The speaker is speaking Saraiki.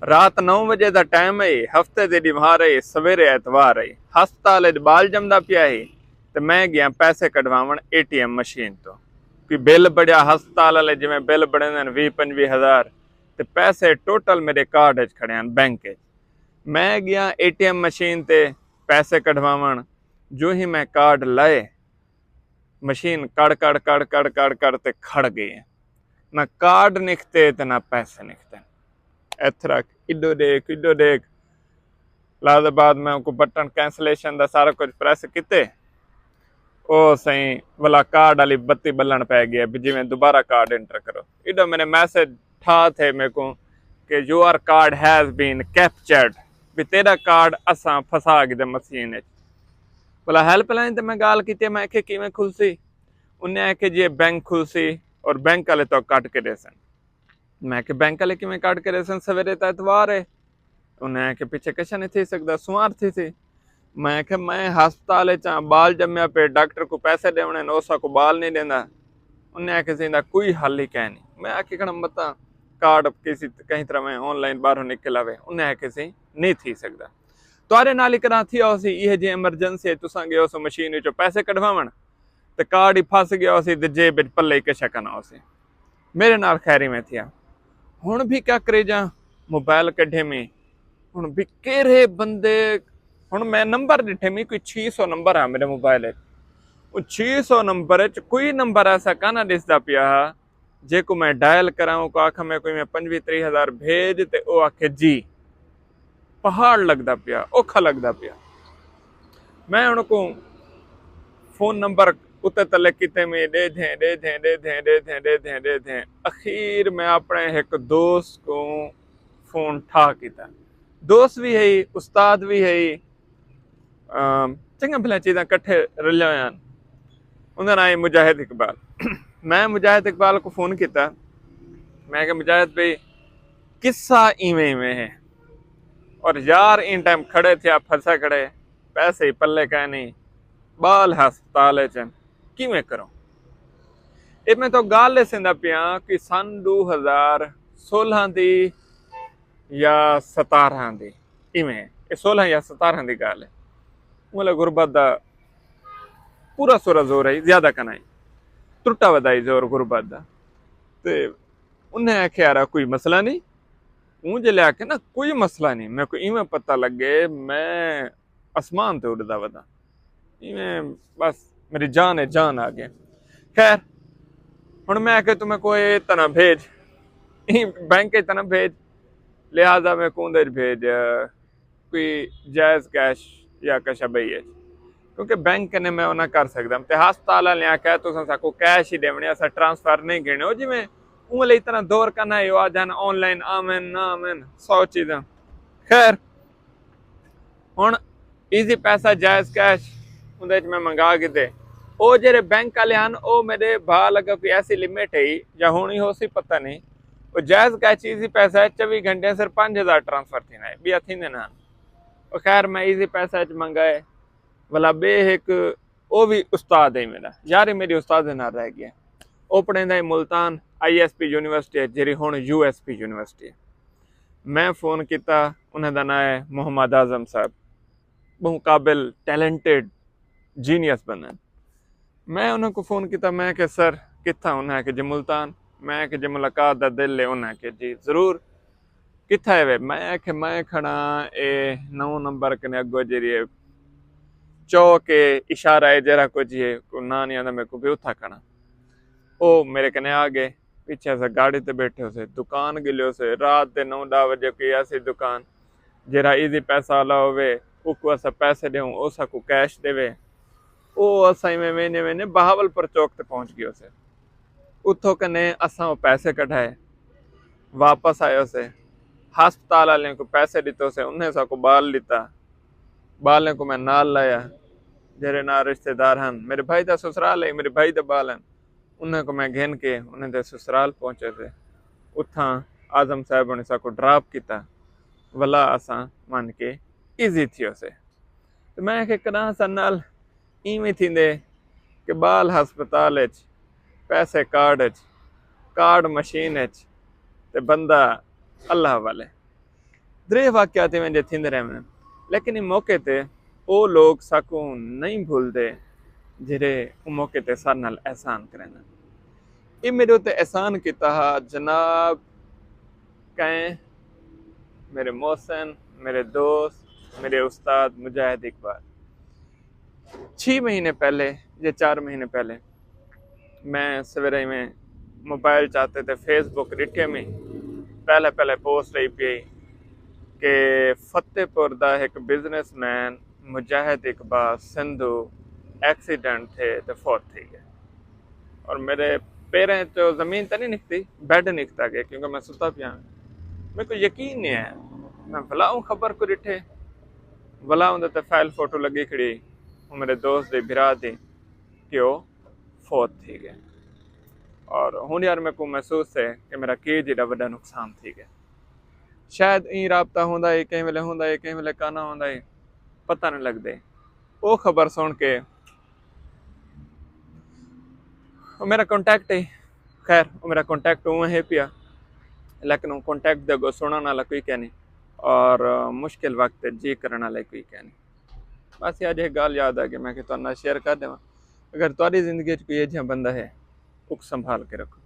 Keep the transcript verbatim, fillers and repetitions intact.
رات نو وجے دا ٹائم ہئی، ہفتے دی ݙیوار ہئی، سویرے اتوار ہئی۔ ہسپتال اچ ٻال ڄمدا پیا ہئی تے میں ڳیاں پیسے کڈھواوݨ اے ٹی ایم مشین توں۔ کوئی بل بݨیا ہسپتال والے، جیویں بل بݨیندن ویہہ پنجویہہ ہزار، تے پیسے ٹوٹل میݙے کارڈ اچ کھڑے ہن بینک اچ۔ میں ڳیاں اے ٹی ایم مشین تے پیسے کڈھواوݨ، جو ہی میں کارڈ لائے، مشین کڑ کڑ کڑ کڑ کڑ کڑ تے کھڑ ڳئی ہے۔ نہ کارڈ نکھتے تے نہ پیسے نکھتے۔ ایتھ رکھ، ایݙو ݙیکھ، ایݙو ݙیکھ۔ لحاظ بعد میں کو بٹن کینسلیشن دا سارا کچھ پریس کیتے، او سائیں ولا کارڈ والی بتی ٻلݨ پے ڳئی ہے، بھی جیویں دوبارہ کارڈ انٹر کرو۔ ایݙو میݙے میسج ٹھا تھے میکوں کہ your card has been captured، بھی تیݙا کارڈ اساں پھسا گھدے مشین اچ۔ بھلا ہیلپ لائن تے میں ڳالھ کیتی، میں آکھیا کیویں کھلسی؟ انہیں آکھیا جی بینک کھلسی اور بینک والے تو کٹ کے ݙیسن۔ میں آکھیا بینک والے کیویں کٹ کے ݙیسن؟ سویرے تاں اتوار ہے۔ انہیں آکھیا پچھے کچھ نہیں تھی سڳدا، سوار تھیسی۔ میں آکھیا میں ہسپتال اچ ہاں، ٻال ڄمیا پئے، ڈاکٹر کوں پیسے ݙیوݨے ہن، او ساکوں ٻال نہیں ݙیندا۔ انہیں آکھیا سئیں دا کوئی حل ہی کائنی۔ میں آکھیا کھڑا متاں کارڈ کسی کہیں طرح میں آن لائن ٻاہروں نکل آوے۔ انہیں آکھیا سئیں نہیں تھی سڳدا۔ تہاݙے نال ہی کݙاں تھیا ہوسی، ایہے جیہے ایمرجنسی اچ تساں ڳئے ہوسو مشین وچوں پیسے کڈھواوݨ تے کارڈ ہی پھس ڳیا ہوسی تے جیب اچ پلے ہی کچھ کنا ہوسی۔ میݙے نال خیر ایویں تھیا۔ ہݨ بھی کیا کریجاں، موبائل کڈھے میں، ہݨ بھی کیرھے بندے، ہݨ میں نمبر ݙٹھے میں کوئی چھ سو نمبر ہے میݙے موبائل اچ۔ او چھ سو نمبر اچ کوئی نمبر ایسا کنا ݙسدا پیا ہا جیکوں میں ڈائل کراں، اوکوں آکھاں میکوں ایویں پنجویہہ تریہہ ہزار بھیج تے او آکھے جی۔ پہاڑ لڳدا پیا، اوکھا لڳدا پیا۔ میں ہݨ کوں فون نمبر اتے تلے کیتے میں ݙیدھیں ݙیدھیں ݙیدھیں ݙیدھیں ݙیدھیں ݙیدھیں ݙیدھیں، اخیر میں اپݨے ہک دوست کوں فون ٹھا کیتا۔ دوست وی ہئی، استاد وی ہئی، چنگا بھلا چیزاں کٹھے رلیاں ہویاں ہن۔ انہاں ناں ہے مجاہد اقبال۔ میں مجاہد اقبال کوں فون کیتا، میں کہ مجاہد بھئی قصہ ایویں ایویں ہے، اور یار این ٹائم کھڑے تھیا پھنسا کھڑے، پیسے ہی پلے کائنی، ٻال ہسپتال اچ ہن، کیویں کروں؟ اے میں تو ڳالھ ݙسیندا پیاں کہ سن ݙو ہزار سولہ دی یا ستارہ دی، ایویں اے سولہ یا ستارہ دی ڳالھ ہے۔ اوں ویلے غربت دا پورا سورا زور ہے، زیادہ کنا ہے، ترٹا ودا ہے زور غربت دا۔ تے انہیں آکھیا یارا کوئی مسئلہ نہیں۔ اوں جلے آکھے نا کوئی مسئلہ نہیں، میکوں ایویں پتہ لڳے میں اسمان تے اݙدا وداں۔ ایویں بس میݙی جان ہے، جان آ ڳئے۔ خیر، ہݨ میں آکھے توں میکوں اے تاں نہ بھیج، ایں بینک اچ تاں نہ بھیج، لہذا میکوں اوندے اچ بھیج، کوئی جائز کیش یا کشا ٻئی اچ، کیونکہ بینک کنے میں او نہ کر سڳدم۔ تے ہسپتال والے آکھیا تساں ساکوں کیش ہی ݙیوݨے، اساں ٹرانسفر نہیں گھنے۔ او جیویں اوں ویلے اتنا دور کنا ہے، او آہدن آن لائن آون نہ آون، سو چیزاں۔ خیر، ہݨ ایزی پیسہ، جائز کیش اوندے اچ میں منگا گھدے۔ او جیڑھے بینک والے ہن، او میݙے بھا لڳا کوئی ایسی لمٹ ہئی یا ہݨ ہی ہوسی پتہ نہیں، او جائز کیش ایزی پیسہ اچ چووی گھنٹے صرف پنج ہزار ٹرانسفر تھیندے ہن، ٻیا تھیندے نہ ہن۔ او خیر میں ایزی پیسہ اچ منگائے، ولا ٻئے ہک او وی استاد ہے میݙا، یاری میݙی استاد دے نال رہ ڳئی۔ او پڑھیندا ہے ملتان آئی ایس پی یونیورسٹی اچ، جیڑھی ہݨ یو ایس پی یونیورسٹی ہے۔ میں فون کیتا، انہاں دا ناں ہے محمد اعظم صاحب، ٻہوں قابل، ٹیلنٹڈ، جینیس بندہ ہن۔ میں انہاں کوں فون کیتا، میں کہ سر کتھاں؟ انہاں کہ جی ملتان۔ میں کہ جی ملاقات دا دل ہے؟ انہاں کہ جی ضرور، کتھاں ہے وے؟ میں کہ میں کھڑا اے نو نمبر کنے اڳوں جیڑھی ہے چوک ہے، اشارہ ہے جیڑھا کچھ ہے، کوئی ناں نہیں آندا میکوں، بھی اتھاں کھڑا۔ او میݙے کنے آ ڳئے، پچھے اساں گاڑی تے ٻیٹھے ہوسے، دکان ڳلے ہوسے، رات دے نو ݙاہ وجے کوئی ایسی دکان جیڑھا ایزی پیسہ والا ہووے، اوکوں اساں پیسے ݙیوں، او ساکوں کیش ݙیوے۔ او اساں ایویں ویندے ویندے بہاول پور چوک تے پہنچ ڳئے ہوسے۔ اتھوں کنے اساں او پیسے کڈھائے، واپس آئے ہوسے۔ ہسپتال والیں کوں پیسے ݙتے ہوسے، انہیں ساکوں ٻال ݙتا۔ ٻالیں کوں میں نال لایا، جیڑھے نال رشتے دار ہن۔ میݙے بھائی دا سسرال ہے، میݙے بھائی دے ٻال ہن۔ انہاں کوں میں گھن کے انہاں دے سسرال پہنچے سے۔ اتھاں اعظم صاحب ہوݨیں ساکوں ڈراپ کیتا، ولا اساں ونڄ کے ایزی تھیوسے۔ تے میں آکھیا کݙاں اساں نال ایویں تھیندے کہ ٻال ہسپتال اچ، پیسے کارڈ اچ، کارڈ مشین اچ، تے بندہ اللہ والے۔ درے واقعات ایویں جے تھیندے رہون، لیکن ایں موقع تے او لوگ ساکوں نہیں بھلدے جڑے اوں موقع تے ساڈے نال احسان کریندن۔ اے میڈے اتے احسان کیتا ہا جناب، کہیں، میرے محسن، میرے دوست، میرے استاد مجاہد اقبال۔ چھی مہینے پہلے یا چار مہینے پہلے میں سویرے میں موبائل چاتے تے فیس بک ڈٹھے میں پہلے پہلے پوسٹ آئی پئی کہ فتح پور دا ایک بزنس مین مجاہد اقبال سندھو ایکسیڈنٹ تھے تے فوت تھی گئے۔ اور میرے پیریں چو زمین تے نہیں نکتی، بیڈ نکتا گئے کیونکہ میں ستا پیا ہاں۔ میرے کو یقین نہیں ہے۔ میں بھلا اوں خبر کو ڈٹھے، بھلا اوں تے فائل فوٹو لگی کھڑی، وہ میرے دوست دے بھرا دی کہ وہ فوت تھی گئے۔ اور ہن یار میرے کو محسوس ہے کہ میرا کی جیڈا وڈا نقصان تھی گیا۔ شاید ایں رابطہ ہوندا ہے، کہیں ویلے ہوندا ہے، کہیں ویلے کانا ہوندا ہے، پتہ نہیں لگدے۔ او خبر سن کے او میرا کانٹیکٹ ہے، خیر، او میرا کانٹیکٹ اوں ہے پیا، لیکن او کانٹیکٹ دے اگوں سنن والا کوئی کائنی، اور مشکل وقت تے جی کرن والا کوئی کائنی۔ بس اج ایک گال یاد آ گئی، میں کہ تہاڈے نال شیئر کر دیواں۔ اگر تہاڈی زندگی وچ کوئی ایجھا بندہ ہے، اوکوں سنبھال کے رکھو۔